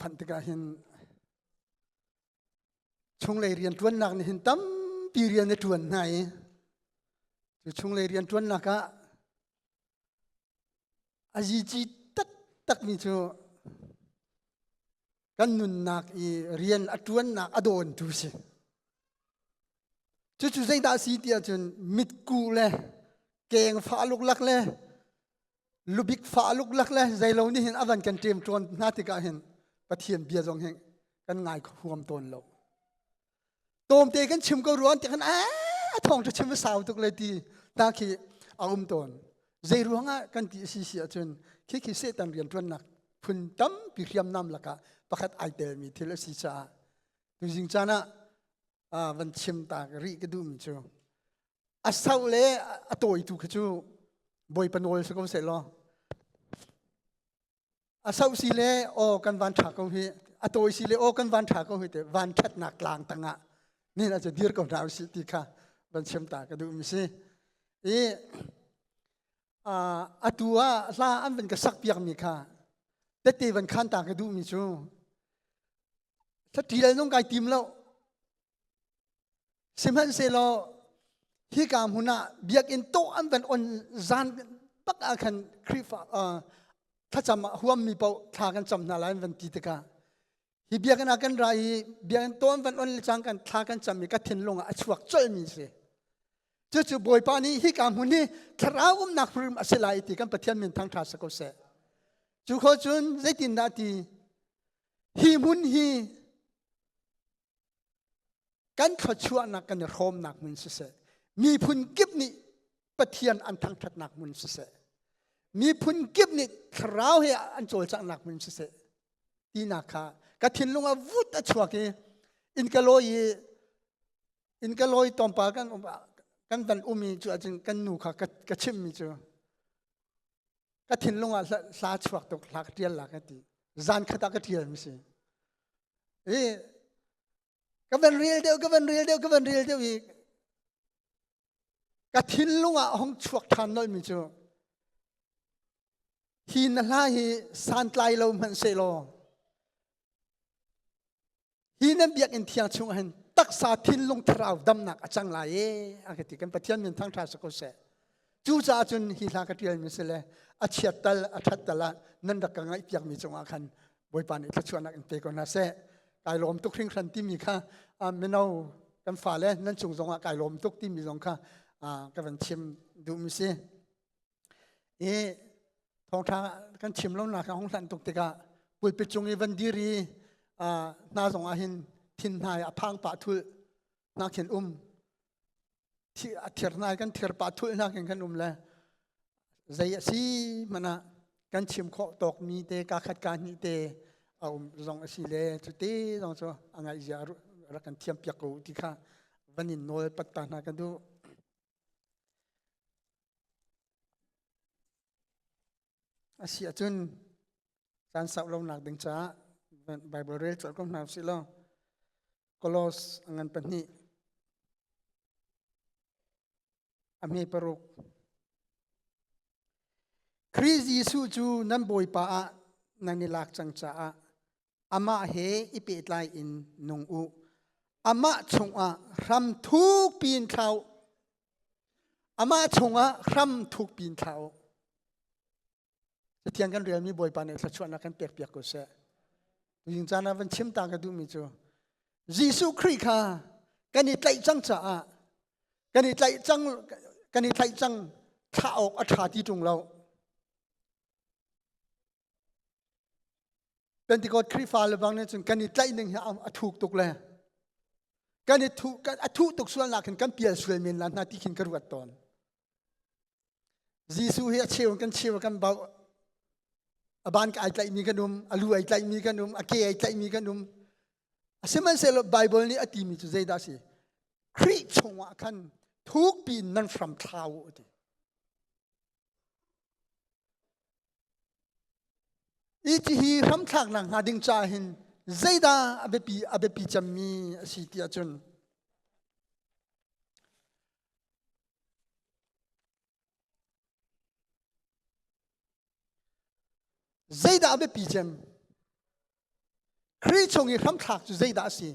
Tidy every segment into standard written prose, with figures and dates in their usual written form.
phanh tikah hin chunglei rianṭuannak nih hin tampi rian a ṭuan hna i cu chunglei rianṭuannak ah a zici taktakmi cu kan nunnak i rian a ṭuannak a dawntu si. Cucu zeidah a si ti ahcun mitku le keng fah luklak le lubik fah luklak le zeilo nih hin a van kan ṭem ṭawn hna tikah hin Pathian bia zong hin kan ngai huam tawn lo. Tawmte kan chim ko ruang ti khan a thawng ṭha chim a sau tuk le ti ta khi a um tawn. Zei ruangah kan ti si si ahcun khi khi Satan rianṭuannak phun tampi hriamnam lakah pakhat ai telmi thil a si caah tuzing caan ah van chim ta rih ka duhmi cu a sau le a tawitu kha cu Bawipa nawl si ko seh law a sau si le aw kan van ṭha ko hi a tawi si le aw kan van ṭha ko hi te van ṭhatnak tlang tangah nin a cu dir ko hna usih ti kha van chim ta ka duhmi si i atu ah hla an van ka sak piakmi kha tete van khan ta ka duhmi cu Ṭil nung kai tim lo. Sihmanhsehlaw hika hmun ah biakinn tawh an van on zan bak ah khan Khrihfa thlacam ah huammi paoh thla kan cam hna lai an van ti tikah hi biakinn ah kan ra i biakinn tawh an van on le cang kan thla kan cam i ka thinlung ah a chuak colmi si. Cucu Bawipa nih hika hmun hi thlarau umnak hrim a si lai ti kan Pathian min thangṭha si ko seh. Cu kho cun zeitindah ti Hi hmun hi kan thluachuahnak kan i hrawmnak hmun siseh, miphun kip nih Pathian an thangṭhatnak hmun siseh, miphun kip nih thlarau he an cawlcanghnak hmun siseh, tinak kha ka thinlung ah vut a chuak i inn ka lawi i inn ka lawi tlawmpal kan um kan van um i cu ahcun kan nu kha ka chimmi cu ka thinlung ah hla chuak tuk hla ka ṭial la ka ti zan khat ah ka ṭial mi si i ka van rel deuh ka van rel deuh ka van rel deuh i ka thinlung ah hong chuak ṭhan nolh mi cu hi na hla hi santlai lo hmanh sehlaw Hi nan biakinn thiang chung ah hin taksa thinlung thlarau damnak a cang lai e a ka ti kan Pathian min thangṭha si ko seh. Cucaah cun hi hla ka ṭialmi si le a chiat tal a ṭhat tal ah nan rak ka ngaihpiakmi cungah khan Bawipa nih thluachuahnak in pe ko hna seh. Kai lawm tuk hringhran timi kha mino kan fale nan cung zongah kai lawm tuk timi zong kha ka van chim duhmi si. I thawngṭha kan chim lo nak hong hlan tuk tikah pulpit cung i van dir i hna zong ah hin thin hnai a phang pah thul nak khin um a thir hnai kan thir pah thul nak khin kan um le zei a si mana kan chim khawh tawk mi te ka khat ka hnih te a um zong a si le cu te zong cu a ngaih zia rak kan thiam piak ko ti kha van in nawl pat ta hna kan duh. A si ahcun caan sau lonak ding caah Baibal rel colh ko hna usih law Kolos a ngan pahnih a hme paruk Khrih Jesuh cu nan Bawipa ah nan i lak cang caah amah he i pehtlai in nung u. Amah chungah hram thukpi in thla u. Amah chungah hram thukpi in thla u. Cathiang kan relmi Bawipa nih thluachuahnak kan pekpiak ko seh. Tuzing caan ah van chim ta ka duhmi cu Jesuh Khrih kha kan i tlaih cang caah kan i tlaih cang kan i tlaih cang thlah awk a ṭha ti ṭung lo. Pentecost Khrihfa le bang nih cun kan i tlaih ning hi a thuk tuk le kan i thu a thuh tuk sualnak hin kan pial sual men la hna ti khin ka ruat tawn. Jesuh hi a cheu kan cheu kan bau a ban ka ai tlaihmi kan um a lu ai tlaihmi kan um a ke ai tlaihmi kan um sihmanhsehlaw Bible nih a timi cu zeidah a si Khrih chungah khan thukpi in nan hram thlau u ti Hi hi hramthlaknak hnga ding caah hin zeidah a biapi a biapi cemmi a si ti ahcun zeidah a biapi cem? Khrih chung i hramthlak cu zeidah a si?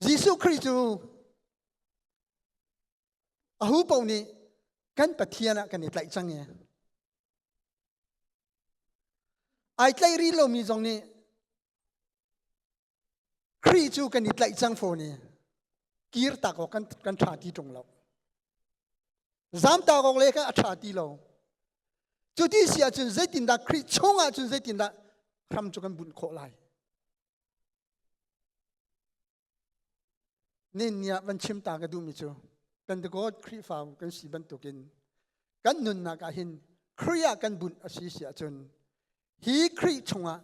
Jesuh Khrih cu ahu paoh nih kan Pathian ah kan i tlaih cang i ai tlaih rih lomi zong nih Khrih cu kan i tlaih cang fawn i kir tak awk kan, kan ṭha ti ṭung lo. Zamtak awk le kha a ṭha ti lo. Cuti si ahcun zeitindah Khrih chung ahcun zeitindah hram cu kan bunh khawh lai? Nin ni ah van chim ta ka duhmi cu Pentecost Khrihfa kan si bantukin kan nunnak ah hin Khrih ah kan bunh a si si ahcun hi Khrih chungah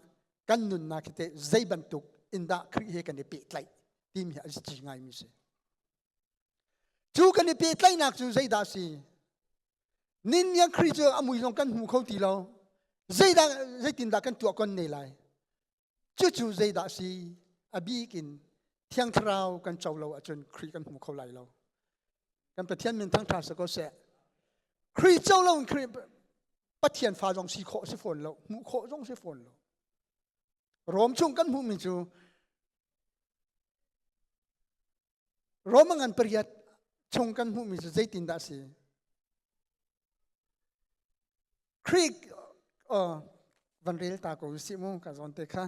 kan nunnak hi teh zei bantuk in dah Khrih he kan i pehtlaih timi hi a ci ngaimi si. Cu kan i pehtlaihnak cu zeidah a si? Nin niang Khrih cu a mui zong kan hmu kho ti lo. Zeidah zeitindah kan tuah kon ne lai? Cucu zeidah a si? A bik in Thiang Thlarau kan co lo ahcun Khrih kan hmu kho lai lo. Kan Pathian min thangṭha si ko seh. Khrih co lo in Khrih Pathian fa zong si khawh si fawn lo, hmuh khawh zong si fawn lo. Rom chung kan hmuhmi cu Rom a ngan pariat chung kan hmuhmi cu zeitindah a si? Khrih uh, van rel ta ko usih mu ka zawn te kha.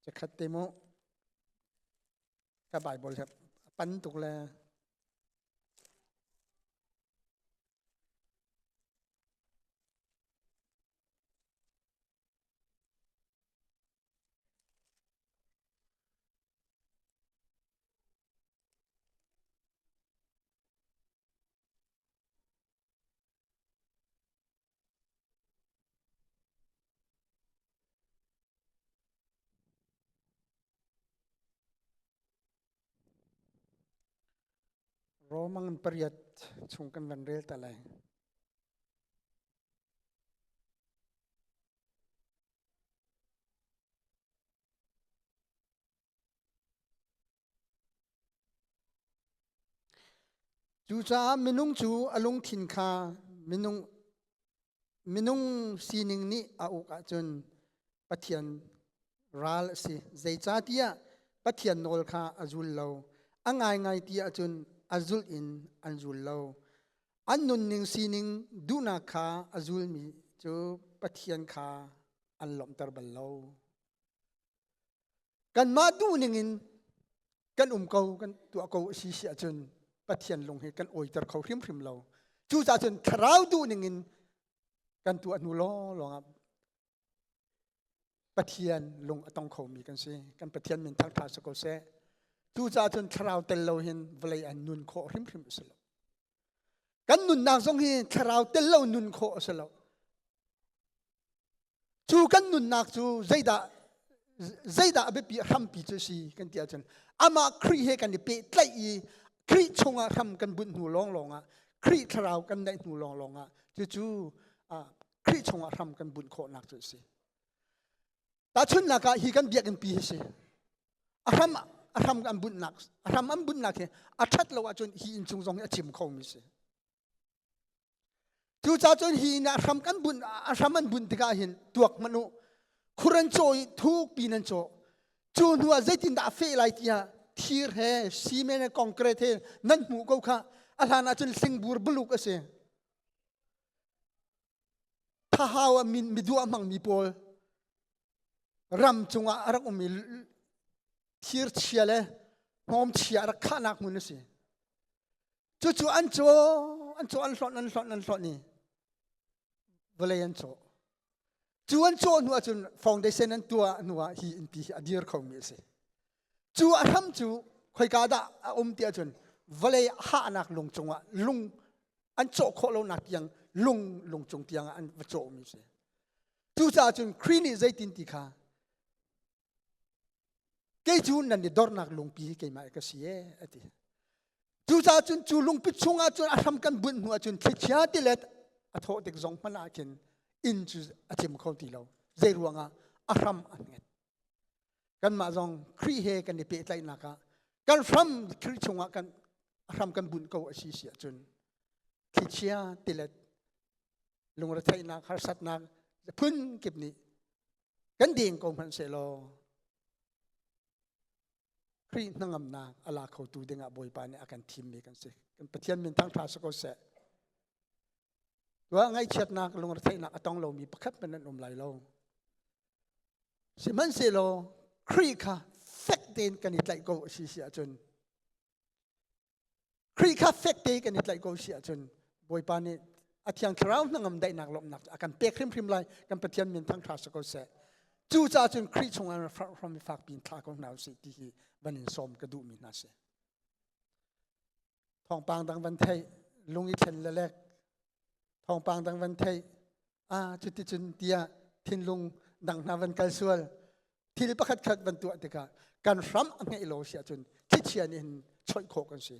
Cakhat te mu. Ka Bible hi a pan tuk le Romang pariat chung kan van rel ta lai. Cucaah minung cu a lungthin kha minung minung sining nih a uk ahcun Pathian ral a si. Zeicahtiah Pathian nawl kha a zul lo. A ngaingai ti ahcun a zulh in an zul lo. An nunning sining duhnak kha a zulmi cu Pathian kha an lawmhter bal lo. Kanmah duhning in kan um ko kan tuah ko a si si ahcun Pathian lung hi kan awiter kho hrimhrim lo. Cucaah cun thlarau duhning in kan tuah hnu lawnglawng ah Pathian lung a tong khomi kan si. Kan Pathian min thangṭha si ko seh. Cucaah cun thlarau tel lo hin vawlei an nun khawh hrimhrim a si lo. Kan nunnak zong hi thlarau tel lo nun khawh a si lo. Cu kan nunnak cu zeidah zeidah a biapi hrampi cu si kan ti ahcun amah Khrih he kan i pehtlaih i Khrih chungah hram kan bunh hnu lawnglawng ah Khrih thlarau kan neih hnu lawnglawng ah cucu Khrih chungah hram kan bunh khawhnak cu a si. Tahchunhnak ah hi kan biakinn pi hi si. A hram a hram an bunhnak a hram an bunhnak hi a ṭhat lo ahcun hi inn chung zong hi a cim khomi si. Cucaah cun hi inn ah hram kan bunh a hram an bunh tikah hin tuak hmanh u khur an cawh i thukpi nan cawh cu hnu ah zeitindah a feh lai tiah thir he cement he concrete he nan hmuh ko kha a hlan ah cun hlingbur buluk a si thahau a min miduah hmangmi pawl ram cungah a rak ummi thir chia le hnawm chia a rak khahnak hmun a si Cucu an caw, an caw an hlonh, an hlonh, an hlonh i vawlei an cawh. Cu an cawh hnu ahcun foundation an tuah hnu ah hi innpi hi a dir khomi a si. Cu a hram cu khoika dah a um ti ahcun vawlei hahnak lung cungah lung an cawh khawh lonak tiang lung lung cung tiang ah an va cawhmi a si. Cucaah cun Khrih nih zeitin ti kha Kei cu nan i dornak lungpi hi keimah ka si ee a ti. Cucaah cun cu lungpi chungah cun a hram kan bunh hnu ahcun thlichia tilet A thawh tik zong hmanh ah khin inn cu a cim kho ti lo. Zei ruangah a hram a hnget. Kanmah zong Khrih he kan i pehtlaihnak ah kan hram Khrih chungah kan a hram kan bunh ko a si si ahcun thlichia tilet lungretheihnak harsatnak phun kip nih kan deng ko hmanh sehlaw Khrih hnangamnak a la khotu dingah Bawipa nih a kan thimmi kan si. Kan Pathian min thangṭha si ko seh. Tuah ngaihchiatnak lungretheihnak a tong lomi pakhat hmanh an um lai lo. Sihmanhsehlaw Khrih kha fek tein kan i tlaih ko a si si ahcun Khrih kha fek te kan i tlaih ko si ahcun Bawipa nih a thiang thlarau hnangam daihnak lawmhnak a kan pek hrimhrim lai kan Pathian min thangṭha si ko seh. Cucaah cun Khrih chungah hram i fakpi in thla ko hna usih ti hi van in sawm ka duhmi hna si. Thawngpang dang van theih lung i thlen lelek thawngpang dang van theih ah cuticun tiah thinlung dang hna van kal sual thil pakhat khat van tuah tikah kan hram a ngeih lo si ahcun thlichia nih hin choih khawh kan si.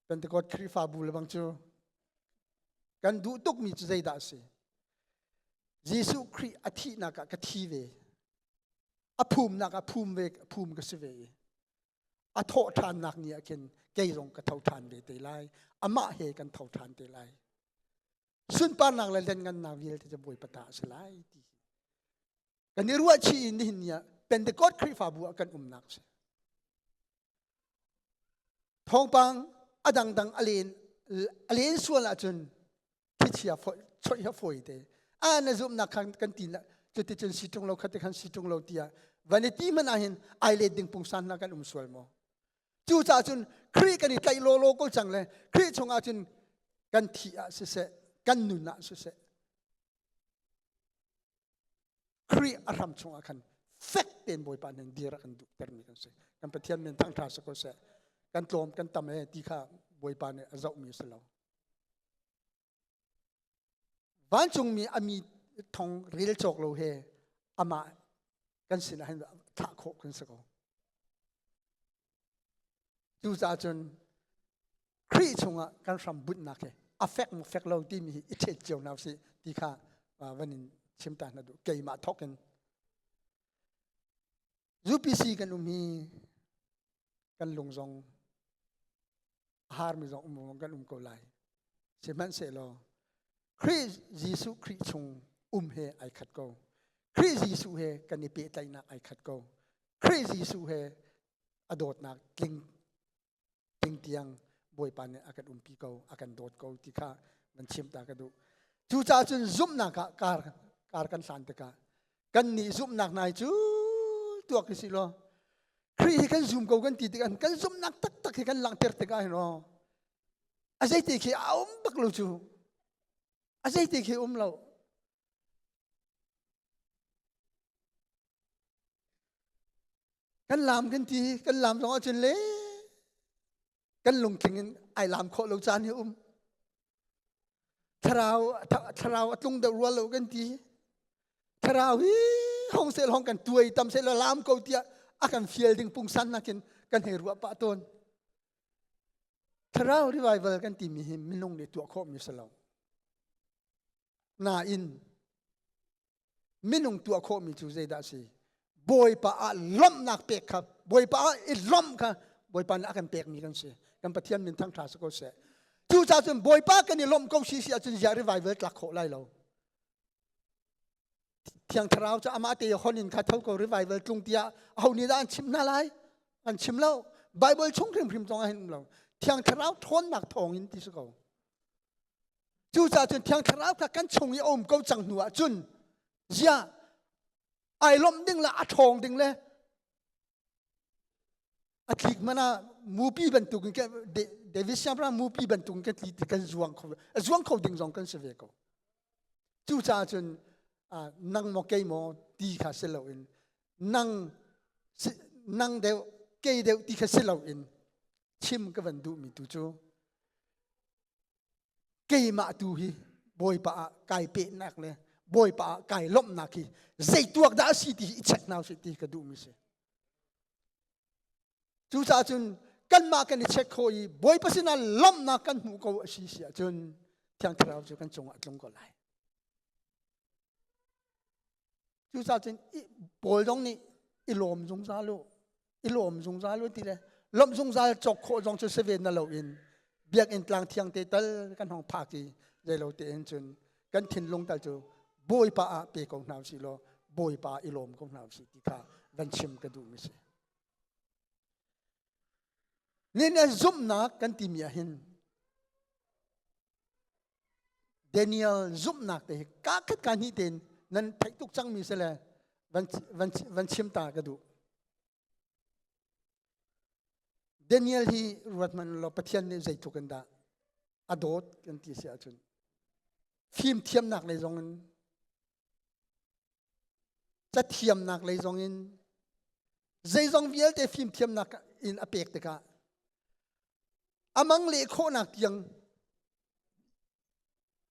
Pentecost Khrihfabu le bang cu kan duh tukmi cu zeidah a si? Jesuh Khrih a thihnak ah ka thi ve. A phumnak ah phum ve phum ka si ve i a thawh ṭhannak ni ah khin kei zong ka tho ṭhan ve te lai. Amah he kan tho ṭhan te lai. Sunparnak le lianngannak vialte cu Bawipa ta a si lai ti kan i ruah chih in nihin ni ah Pentecost Khrihfabu ah kan umnak a si. Thawngpang a dangdang a len a len sual ahcun thichia choih ha fawi te. A na zumhnak khan kan ti cuticun si ṭung lo khati khan si ṭung lo tiah van i ti hmanh ah hin ai let ding pungsan hna kan um sual maw? Cucaah cun Khrih kan i tlaih lawlaw ko cang le Khrih chungah cun kan thih ah siseh, kan nun ah siseh, Khrih a hram chungah khan fek tein Bawipa nih dir a kan duhtermi kan si. Kan Pathian min thangṭha si ko seh. Kan tlawm kan tam e ti kha Bawipa nih a zohmi a si lo. Vancungmi a mi thong rel cawk lo he amah kan sinah hin thlah khawh kan si ko. Cucaah cun Khrih chungah kan hram bunhnak hi a fek maw fek lo timi hi i ṭhet cio hna usih ti kha van in chim ta hna duh keimah thawk in UPC kan um hi kan lung zong a harmi zong um kan um ko lai sihmanhsehlaw Khrih Jesuh Khrih chung um he ai khat ko Khrih Jesuh he kan i pehtlaihnak ai khat ko Khrih Jesuh he a dawtnak tling tling tiang Bawipa nih a kan umpi ko a kan dawt ko ti kha van chim ta ka duh cucaah cun zumhnak ah kar kar kan hlan tikah kan nih zumhnak nai cu tuak hi si law Khrih hi kan zum ko kan ti tikah kan zumhnak taktak hi kan langhter tikah hin aw a zeiti khi a um bak lo cu a zeiti khi um lo Kan laam kan ti kan laam zong ahcun le kan lungtling in ai laam khawh lo caan hi um. Thlarau thlarau a tlung deuh rual lo kan ti. Thlarau hi hong sel hong kan tuai tam sel laam ko tiah a kan fial ding pungsan nakin kan hei ruah pah tawn. Thlarau revival kan timi hi minung nih tuah khawhmi si lo. Nain minung tuah khawhmi cu zeidah a si? Bawipa ah lawmhnak pek kha Bawipa ah i lawmh kha Bawipa nih a kan pekmi kan si. Kan Pathian min thangṭha si ko seh. Cucaah cun Bawipa kan i lawmh ko si si ahcun ziah revival tlak khawh lai lo. Thiang Thlarau cu amah te hon in kha tho ko revival tlung tiah aho nih dah an chimh hna lai? An chim lo. Bible chung hrimhrim zong ah hin um lo. Thiang Thlarau ṭhawnnak thawng in ti si ko. Cucaah cun Thiang Thlarau kha kan chung i a um ko cang hnu ah cun ziah ai lawmh ding le a ṭhawng ding le a tlik man ah mupi bantuk in David siangpahrang mupi bantuk in kan tli ti kan zuang kho a zuang kho ding zong kan si ve ko. Cucaah cun nang maw kei maw ti kha si loin nang nang deuh kei deuh ti kha si loin chim ka van duhmi tu cu keimah tu hi Bawipa ah kai pehnak le Bawipa ah kai lawmhnak hi zei tuak dah a si ti hi i check hna usih ti ka duhmi si. Cucaah cun Kanmah kan i check khawh i Bawipa sinah lawmhnak kan hmuh ko a si si ahcun Thiang Thlarau cu kan cungah a tlung ko lai. Cucaah cun Paul zong nih i lawm zungzal u, i lawm zungzal u ti le lawmh zungzal cawk khawh zong cu si ve na loin biakinn tlang thiang te tal kan hong phak i zeilo tein cun kan thinlung tal cu Bawipa ah pe ko hna usih law Bawipa i lawm ko hna usih ti kha van chim ka duhmi si. Nin zumhnak kan timi ah hin Daniel zumhnak te hi ka khat ka hnih tein nan theih tuk cangmi si le van, van, van chim ta ka duh. Daniel hi ruat hmanh law Pathian nih zeitluk in dah a dawt kan ti si ahcun fim thiamnak lei zong in cathiamnak lei zong in zeizong vialte fimthiamnak in a pek tikah amang leh khawhnak tiang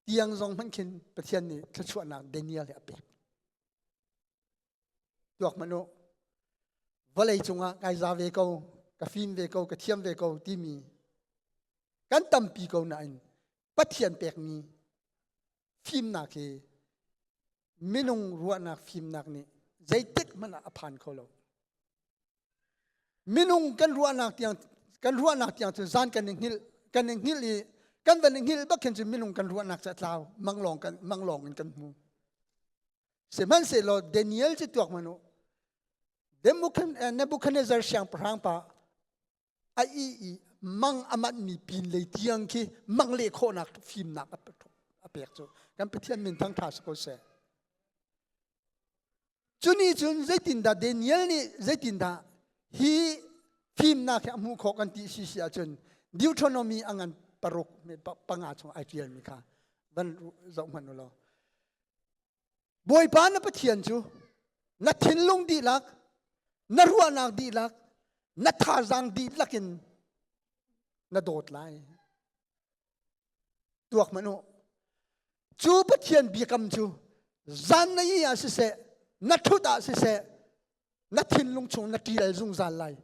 tiang zong hmanh khin Pathian nih thluachuahnak Daniel hi a pek. Tuak hmanh u. Vawlei cungah kai za ve ko, ka fim ve ko, ka thiam ve ko timi kan tampi ko nain Pathian pekmi fimnak hi minung ruahnak fimnak nih zeitik hmanh ah a phan kho lo. Minung kan ruahnak tiang kan ruahnak tiang cu zan kan i hngilh kan i hngilh i kan van i hngilh bak khin cu minung kan ruahnak cu a tlau manglawng kan manglawng in kan hmu. Sihmanhsehlaw Daniel cu tuak hmanh u Nebuchadnezzar siangpahrang pa a i i mang a manhmi pin lei tiang khi mang leh khawhnak fimnak a pek cu kan Pathian min thangṭha si ko seh. Cuni cun zeitindah Daniel nih zeitindah hi fimnak hi a hmuh khawh kan ti si si ahcun Deuteronomy a ngan paruk panga chung ai ṭialmi kha van zoh hmanh u law Bawipa na Pathian cu na thinlung dihlak, na ruahnak dihlak, na thazaang dihlak in na dawt lai. Tuak hmanh u. Cu Pathian biakam cu zan na i ah siseh, na ṭhut ah siseh, na thinlung chung na ṭial zungzal lai.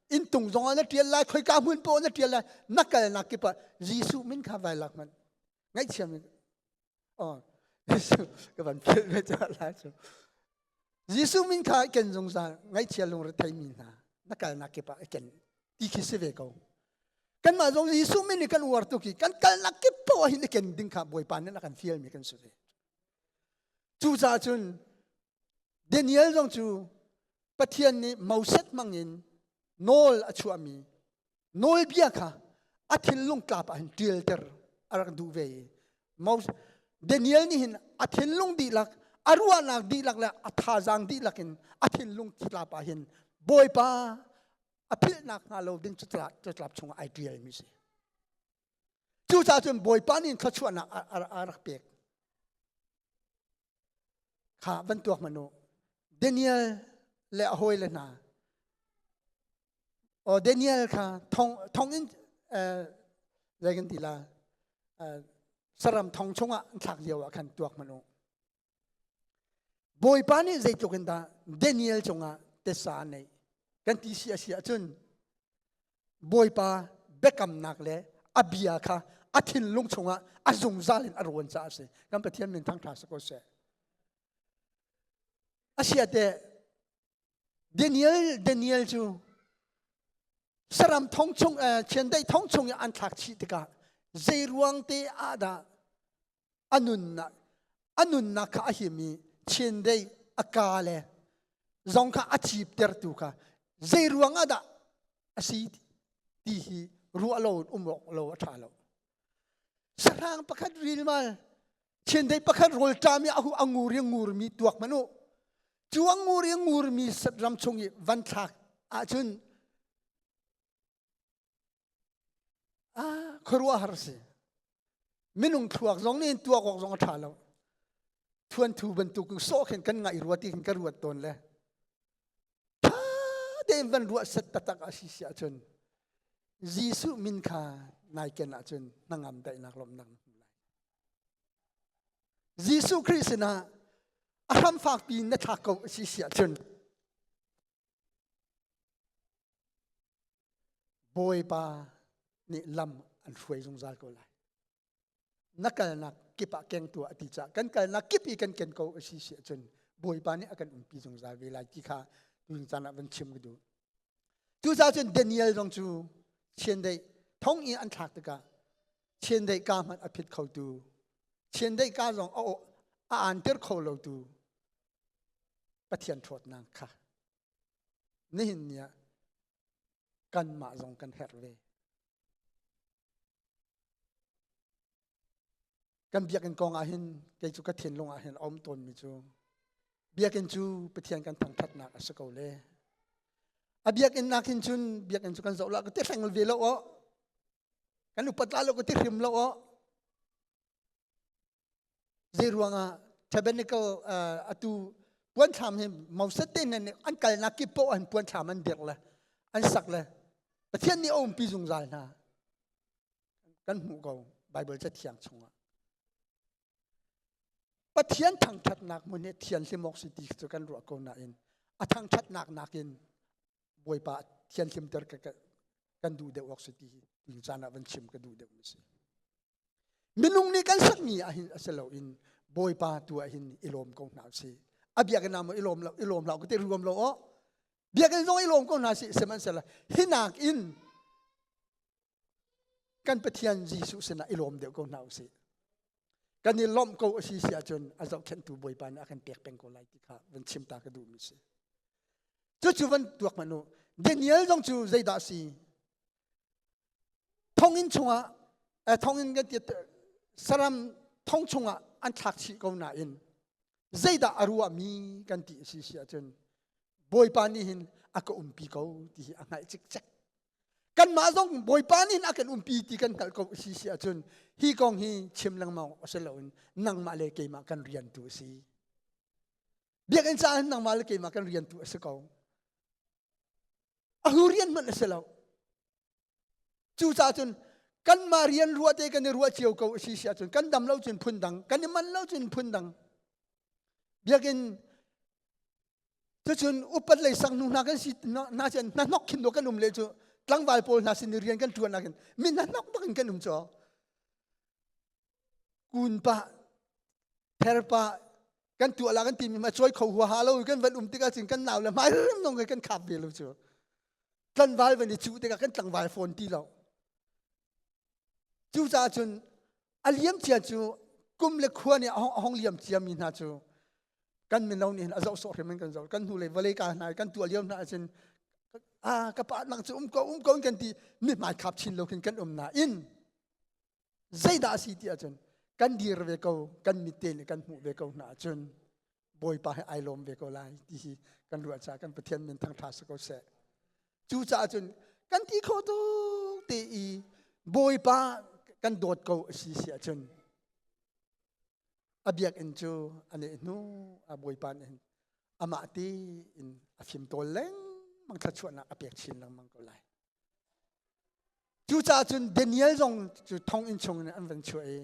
Inntung zongah na ṭial lai, khoika hmun paoh na ṭial lai, na kalnak kip ah Jesuh min kha vai lak hmanh. Ngaihchiam Oh, Jesuh ka van philh ve ca lai cu. Jesuh min kha ken zungzal ngaihchia lungre mi hna na kalnak kip ah ken ti khi si ve ko. Kanmah zong Jesuh min nih kan uar tuk i kan kalnak kip poah hin i ken ding kha Bawipa nih a kan fialmi kan si ve. Cucaah cun Daniel zong cu Pathian nih Moses hmangin nawl a chuahmi nawlbia kha a thinlung tlap ah hin ṭialter a rak duh ve i Daniel nih hin a thinlung dihlak a ruahnak dihlak le a thazaang dihlak in a thinlung tlap ah hin Bawipa a philhnak hnga lo ding catlap chungah ai ṭialmi si. Cucaah cun Bawipa nih thluachuahnak a rak pek. Kha van tuak hmanh u. Daniel le a hawile hna Oh Daniel kha thong thonginn zei kan ti la saram thong chungah an thlak lio ah khan tuak hmanh u. Bawipa nih zeitluk in dah Daniel cungah tessa a neih kan ti si a si ahcun Bawipa biakamnak le a bia kha a thinlung chungah a zungzal in a rawn caah a si. Kan Pathian min thangṭha si ko seh. A sia teh Daniel Daniel cu saram thong chung chiandeih thong chung i an thlak chih tikah zei ruang te ah dah a nunnak a nunnak kha a him i chiandeih a ka le zong kha a ciptertu kha zei ruang ah dah a si ti hi ruah lo um awk lo a ṭha lo sahrang pakhat rilmal Chiandeih pakhat rawl ṭam i a ngur i ngurmi tuak hmanh u. Cu a ngur i ngurmi ram chung i van thlak ahcun ah khuaruahhar si. Minung thluak zong nih tuak awk zong a ṭha lo. Thuanthu bantuk sawh khin kan ngaih ruat i khin ka ruat tawn le. Ṭha tein van ruah set taktak a si si ahcun Jesuh min kha nai ken ahcun hnangam daihnak lawmhnak na hmu lai. Jesuh Khrih sinah a hram fakpi in na thlak ko a si si ahcun. Bawipa nih lam an hruai zungzal ko lai. Na kalnak kip ah keng tuah a ti caah kan kalnak kip i kan ken ko a si si ahcun Bawipa nih a kan umpi zungzal ve lai ti kha tun caan ah van chim ka duh. Cucaah cun Daniel zong cu chiandeih thong i an thlak tikah chiandeih ka hmanh a phit khotu chiandeih ka zong a a anter kho lotu Pathian ṭhawtnak kha nihin ni ah kanmah zong kan herh ve. Kan biakinn kong ah hin kei cu ka thinlung ah hin a um tawnmi cu biakinn cu Pathian kan thangṭhatnak a si ko le a biakinn nak hin cun biakinn cu kan zoh la ka ti hleng ve lo aw kan upat la lo ka ti hrim lo aw Zei ruangah tabernacle atu puanthlam hi Moses te hna nih an kalnak kip paoh an puanthlam an dirh le an sak le Pathian nih a umpi zungzal hna kan hmuh ko Bible cathiang chungah. Pathian thangṭhatnak hmun hi thianhlim awk si ti cu kan ruah ko nain a thangṭhatnak nakin Bawipa thianhlimter kan duh deuh awk si ti hi tun caan ah van chim ka duh deuh mi si. Minung nih kan sakmi ah hin a si loin Bawipa tu ah hin i lawm ko hna usih. A biakinn ah maw i lawm lo i lawm lo ka ti ruam lo aw. Biakinn zong i lawm ko hna sih sihmanhsehlaw hinak in kan Pathian Jesuh sinah i lawm deuh ko hna usih. Kan i lawmh ko a si si ahcun a zohkhenhtu Bawipa nih a kan pek peng ko lai ti kha van chim ta ka duhmi si. Cucu van tuak hmanh u. Daniel zong cu zeidah a si? Thonginn chungah thonginn kan ti saram thong chungah an thlak chih ko nain zeidah a ruahmi kan ti a si si ahcun Bawipa nih hin a ka umpi ko ti hi a hngalh cikcek. Kanmah zong Bawipa nih hin a kan umpi ti kan hngalh ko a si si ahcun hi kong hi chim lengmang a si loin nangmah le keimah kan rian tu a si. Biakinn caah hin nangmah le keimah kan rian tu a si ko. A hu rian hmanh a si lo. Cucaah cun kanmah rian ruah te kan i ruah cio ko a si si ahcun kan dam lo cun phun dang, kan i man lo cun phun dang. Biakinn cucun upat lei sang hnu hna kan si hna cun hnahnok khin do kan um le cu tlangval pawl hna sin i rian kan ṭuan nakin mi hnahnok bak in kan um cu. Kun pah ther pah kan tuah la kan timi ma cawi kho huaha lo kan van um tikah cun kan nau le hmai rim nong kan khap ve lo cu tlanval van i cuh tikah kan tlangval fawn ti lo cucaah cun a liam cia cu kum le khua nih a hong liam cia mi hna cu kan mino nih hin a zoh sawh hrim in kan zoh kan hnu lei vawlei ka hna kan tuah lio hna ahcun ah ka pa nang cu um ko um ko kan ti mi hmai khap chin lo khin kan um nain Zeidah a si ti ahcun kan dir ve ko, kan mitte nih kan hmuh ve ko hna ahcun Bawipa he ai lawm ve ko lai ti hi kan ruah caah kan Pathian min thangṭha si ko seh. Cucaah cun kan ti kho tuk te i Bawipa kan dawt ko a si si ahcun a biakinn cu a neh hnu a Bawipa nih hin amah ti in a fimtawl lengmang thluachuahnak a pek chin lengmang ko lai. Cucaah cun Daniel zong cu thonginn chung in an van chuah i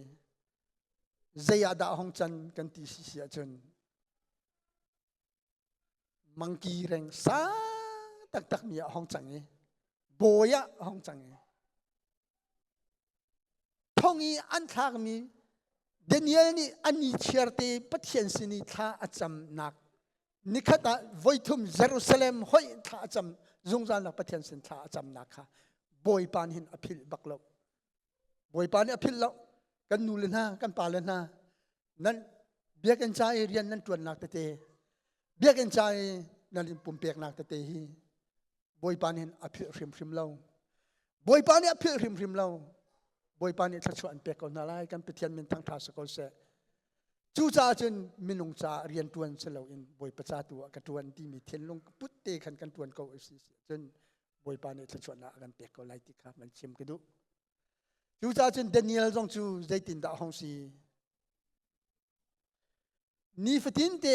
zei ah dah hong can kan ti si si ahcun mangki reng sang taktak mi ah hong cang i bawi ah hong cang i thong i an thlakmi Daniel nih a ni chiarte Pathian sin i thla a camnak nikhat ah voithum Jerusalem hoih thla a cam zungzalnak Pathian sin thla a camnak kha Bawipa nih hin a philh bak lo. Bawipa nih a philh lo. Kan nu le hna, kan pa le hna, nan biakinn ca i rian nan ṭuannak tete, biakinn ca i nan in pumpeknak tete hi Bawipa nih hin a philh hrimhrim lo. Bawipa nih a philh hrimhrim lo. Bawipa nih thluachuah an pek ko hna lai. Kan Pathian min thangṭha si ko seh. Cucaah cun minung caah rian ṭuan si loin Bawipa ca tu ah ka ṭuan timi thinlung put te khan kan ṭuan ko a si cun Bawipa nih thluachuahnak a kan pek ko lai ti kha van chim ka duh. Cucaah cun Daniel zong cu zeitindah a hung si? Nifatin te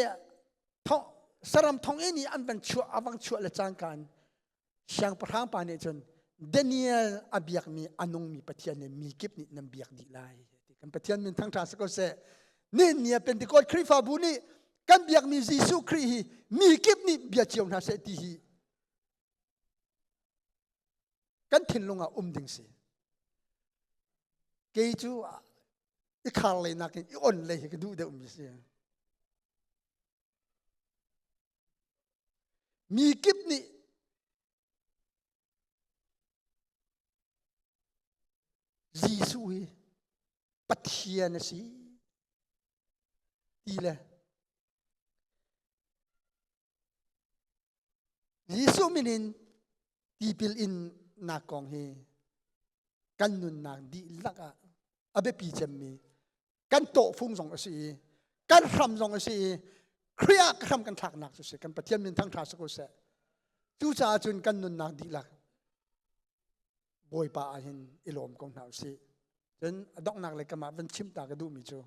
saram thonginn i an van chuah a vang chuah le cangka in siangpahrang pa nih cun Daniel a biakmi a nungmi Pathian nih mi kip nih nan biak dih lai. Kan Pathian min thangṭha si ko seh. Nihin ni ah Pentecost Khrihfabu nih kan biakmi Jesuh Khrih hi mi kip nih bia cio hna seh ti hi kan. Kan thinlung ah um ding si. Kei cu i khar lei nakin i on lei hi ka duh deuh mi si. Mi kip nih Jesuh hi Pathian a si ti le Jesuh min in tipil in nak kong hi kan nunnak dihlak ah a biapi cemmi kan tawhfung zong a si i kan hram zong a si i Khrih ah ka hram kan thlaknak cu si kan Pathian min thangṭha si ko seh. Cucaah cun kan nunnak dihlak Bawipa ah hin i lawm ko hna usih. Cun a donghnak le kamah van chim ta ka duhmi cu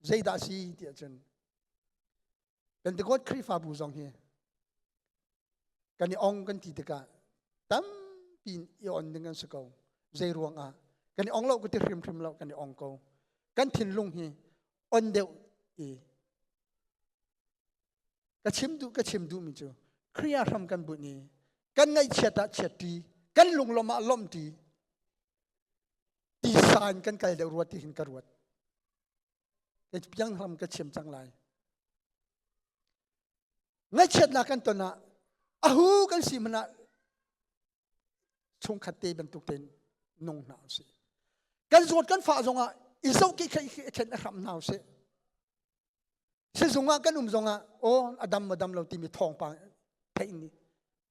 zeidah si tiah cun Pentecost Khrihfabu zong hi kan i ong kan ti tikah tampi in i on ding kan si ko. Zei ruangah kan i ong lo ka ti hrimhrim lo kan i ong ko. Kan thinlung hi on deuh i ka chim duh ka chim duhmi cu Khrih ah hram kan bunh i kan ngaihchiat ah chiat ṭi kan lunglawmh ah lawmh ṭi tisa in kan kal deuh ruat ti hin ka ruat. Kei piang hram ka chim cang lai. Ngaihchiatnak kan ton ah ahu kan si hmanh ah chungkhat te bantuk tein nung hna usih. Kan zawt kan fah zongah i zoh ki khen a hram hna usih. Sizung ah kan um zongah aw a dam maw dam lo timi thawngpang theih ni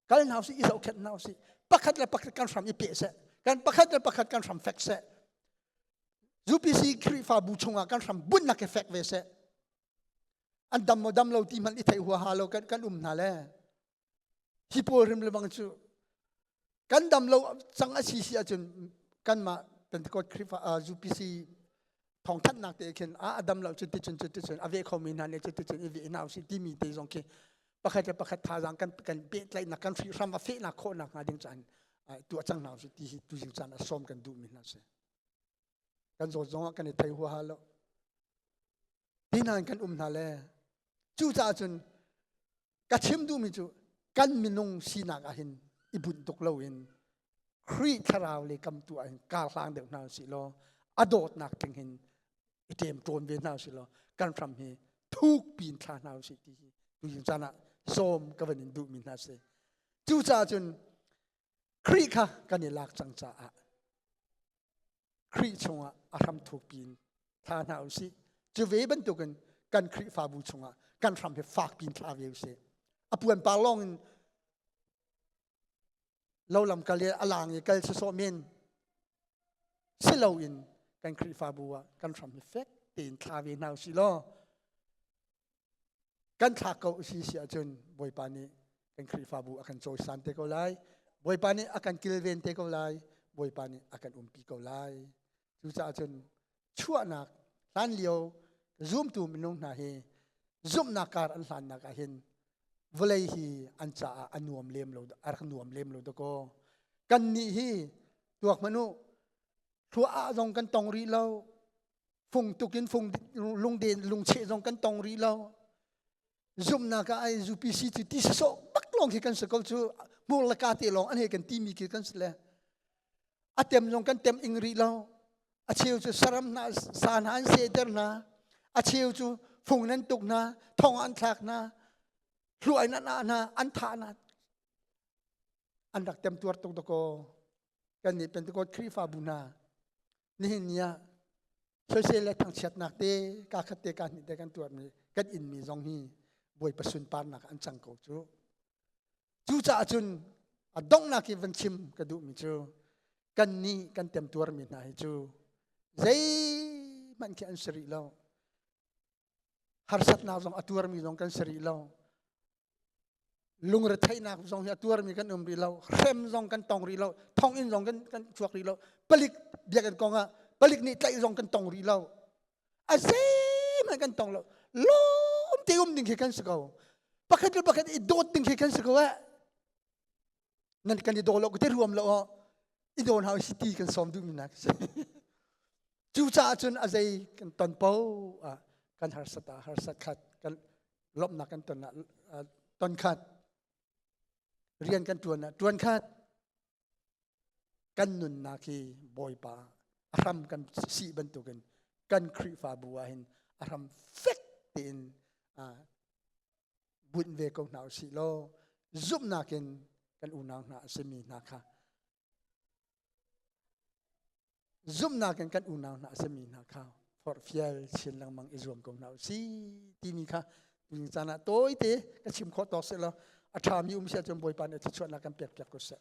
kal hna usih i zohkhenh hna usih pakhat le pakhat kan hram i peh seh kan pakhat le pakhat kan hram fek seh UPC Khrihfabu chungah kan hram bunnak hi fek ve seh an dam maw dam lo ti hmanh i theih huaha lo kan kan um hna le hi pawl rim le bang cu kan dam lo cang a si si ahcun kanmah Pentecost Khrihfa uh, UPC thawngthanhnak te khin a a dam lo cu ti cun cu ti cun a ve khomi hna nih cu ti cun i ve hna usih timi te zong khi pakhat le pakhat thazaang kan kan pehtlaihnak kan hrihhram a fehnak khawhnak hnga ding caan tuah cang hna usih ti hi tuzing caan a sawm kan duhmi hna si kan zawt zong ah kan i thei huaha lo ti nain kan um hna le cucaah cun ka chim duhmi cu kan minung sinak ah hin i bunh tuk loin Khrih thlarau le kam tu ah hin kar hlang deuh hna usih law a dawtnak tling hin i ṭem ṭawn ve hna usih law kan hram hi thuk pin thla hna usih ti hi tuzing caan ah sawm ka van in duhmi hna si. Cucaah cun Khrih kha kan i lak cang caah Khrih chungah a hram thukpi in thla hna usih. Cu ve bantukin kan Khrihfabu chungah kan hram hi fakpi in thla ve usih. A puan par lawng in lo lam kal i a lang i kal sawsawh men si loin kan Khrihfabu ah kan hram hi fek tein thla ve hna usih law Kan thlak ko si si ahcun Bawipa nih kan Khrihfabu a kan cawisan te ko lai. Bawipa nih a kan kilven te ko lai. Bawipa nih a kan umpi ko lai. Cucaah cun chuahnak hlan lio zumtu minung hna hi zumhnak kar an hlannak ah hin vawlei hi an caah a nuam lem lo a rak nuam lem lo dakaw. Kan nih hi tuak hmanh u thluah ah zong kan tong rih lo fung tuk in fung lungden lungcheh zong kan tong rih lo zumhnak ah ai UPC cu ti sawsawh bak lawng khi kan si ko cu hmur le ka te lawng an he kan timi khi kan si le a tem zong kan tem ing rih lo a cheu cu saram hna sa hna an sehter hna a cheu cu fung nan tuk hna thong an thlak hna hluai na na hna an thah hna an rak tem tuar tuk dakaw kan nih Pentecost Khrihfabu hna nihin ni ah soisel le thangchiatnak te ka khat te ka hnih te kan tuarmi kan inmi zong hi Bawipa sunparnak an cang ko cu cucaah cun a donghnak i van chim ka duhmi cu kan nih kan temtuarmi hna hi cu zeihmanh khi an si rih lo harsatnak zong a tuarmi zong kan si rih lo lungretheihnak zong hi a tuarmi kan um rih lo hrem zong kan tong rih lo thonginn zong kan kan chuak rih lo palik biakinn kong ah palik nih tlaih zong kan tong rih lo a zeihmanh kan tong lo lawm te um ding khi kan si ko pakhat le pakhat i dawt ding khi kan si ko eh nan kan i daw lo te ruam lo i daw hna si ti kan sawm duhmi nak si cucaah cun a zei kan ton po ah kan harsat ah harsat khat kan lawmhnak kan ton ah ton khat rian kan tuan ah tuan khat. Kan nunnak hi Bawipa a hram kan si bantukin kan Khrihfabu ah hin a hram fek tein bunh ve ko hna usih law zumhnak in kan unau hna a simi hna kha zumhnak in kan unau hna a simi hna kha forhfial chin lengmang i zuam ko hna usih timi kha tuni caan ah tawite ka chim khawh tawk seh law a ṭhami um si ahcun Bawipa nih thluachuahnak kan pek piak ko seh.